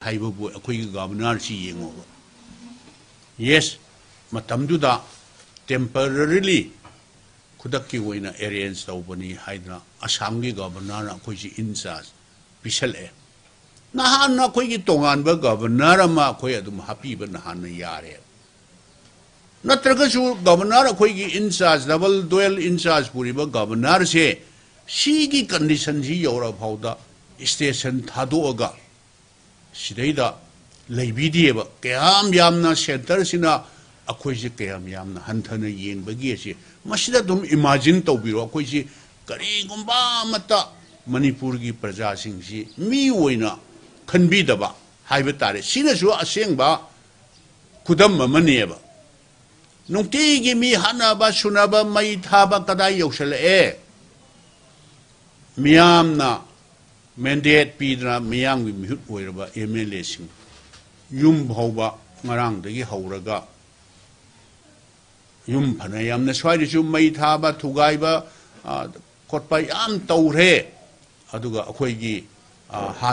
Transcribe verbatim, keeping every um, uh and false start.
ꯍꯥꯏꯕꯕꯨ ꯑꯩꯈꯣꯏꯒꯤ ꯒꯕꯔꯅꯔꯁꯤ ꯌꯦꯡꯉꯣꯕ꯫ ꯌꯦꯁ, ꯃꯇꯝꯗꯨꯗ temporarily ꯈꯨꯗꯛꯀꯤ ꯑꯣꯏꯅ ꯑꯦꯔꯦꯟꯖ ꯇꯧꯕꯅꯤ ꯍꯥꯏꯗꯅ ꯑꯁꯥꯝꯒꯤ ꯒꯕꯔꯅꯔꯅ ꯑꯩꯈꯣꯏꯁꯤ ꯏꯟꯆꯥꯔꯖ ꯄꯤꯁꯜꯂꯛꯑꯦ꯫ ꯅꯍꯥꯟꯅ ꯑꯩꯈꯣꯏꯒꯤ ꯇꯣꯉꯥꯟꯕ ꯒꯕꯔꯅꯔ ꯑꯃ ꯑꯩꯈꯣꯏ ꯑꯗꯨꯝ ꯍꯥꯞꯄꯤꯕ ꯅꯍꯥꯟꯅ ꯌꯥꯔꯦ꯫ ꯅꯠꯇ꯭ꯔꯒꯁꯨ ꯒꯕꯔꯅꯔ ꯑꯩꯈꯣꯏꯒꯤ ꯏꯟꯆꯥꯔꯖ, ꯗꯕꯜ ꯗ꯭ꯋꯦꯜ ꯏꯟꯆꯥꯔꯖ ꯄꯨꯔꯤꯕ ꯒꯕꯔꯅꯔꯁꯦ ꯁꯤꯒꯤ ꯀꯟꯗꯤꯁꯟꯁꯤ ꯌꯧꯔ ꯐꯥꯎꯗ ꯁ꯭ꯇꯦꯁꯟ ꯊꯥꯗꯣꯛꯑꯒ ꯁꯤꯗꯩꯗ ꯂꯩꯕꯤꯗꯦꯕ꯫ ꯀꯌꯥꯝ ꯌꯥꯝꯅ ꯁꯦꯟꯇꯔꯁꯤꯅ ꯑꯩꯈꯣꯏꯁꯦ ꯀꯌꯥꯝ ꯌꯥꯝꯅ ꯍꯟꯊꯅ ꯌꯦꯡꯕꯒꯦ ꯁꯤ ꯃꯁꯤꯗ ꯑꯗꯨꯝ ꯏꯃꯥꯖꯤꯟ ꯇꯧꯕꯤꯔꯣ꯫ ꯑꯩꯈꯣꯏꯁꯤ ꯀꯔꯤꯒꯨꯝꯕ ꯑꯃꯠꯇ ꯃꯅꯤꯄꯨꯔꯒꯤ ꯄ꯭ꯔꯖꯥꯁꯤꯡꯁꯤ ꯃꯤ ꯑꯣꯏꯅ ꯈꯟꯕꯤꯗꯕ ꯍꯥꯏꯕ ꯇꯥꯔꯦ꯫ ꯁꯤꯅꯁꯨ ꯑꯁꯦꯡꯕ ꯈꯨꯗꯝ ꯑꯃꯅꯦꯕ꯫ ꯅꯨꯡꯇꯤꯒꯤ ꯃꯤ ꯍꯥꯠꯅꯕ, ꯁꯨꯅꯕ, ꯃꯩ ꯊꯥꯕ ꯀꯗꯥꯏ ꯌꯧꯁꯜꯂꯛꯑꯦ? ꯃꯤꯌꯥꯝꯅ ꯃꯦꯟꯗꯦꯠ ꯄꯤꯗꯅ ꯃꯤꯌꯥꯝꯒꯤ ꯃꯤꯍꯨꯠ ꯑꯣꯏꯔꯕ ꯑꯦꯝ ꯑꯦꯜ ꯑꯦꯁꯤꯡ ꯌꯨꯝ ꯐꯥꯎꯕ ꯉꯔꯥꯡꯗꯒꯤ ꯍꯧꯔꯒ ꯌꯨꯝ ꯐꯅ ꯌꯥꯝꯅ ꯁ꯭ꯋꯥꯏꯗꯁꯨ ꯃꯩ ꯊꯥꯕ, ꯊꯨꯒꯥꯏꯕ, ꯑ, ꯈꯣꯠꯄ ꯌꯥꯝ ꯇꯧꯔꯦ꯫ ꯑꯗꯨꯒ ꯑꯩꯈꯣꯏꯒꯤ, ꯑ, ꯍꯥꯟꯅ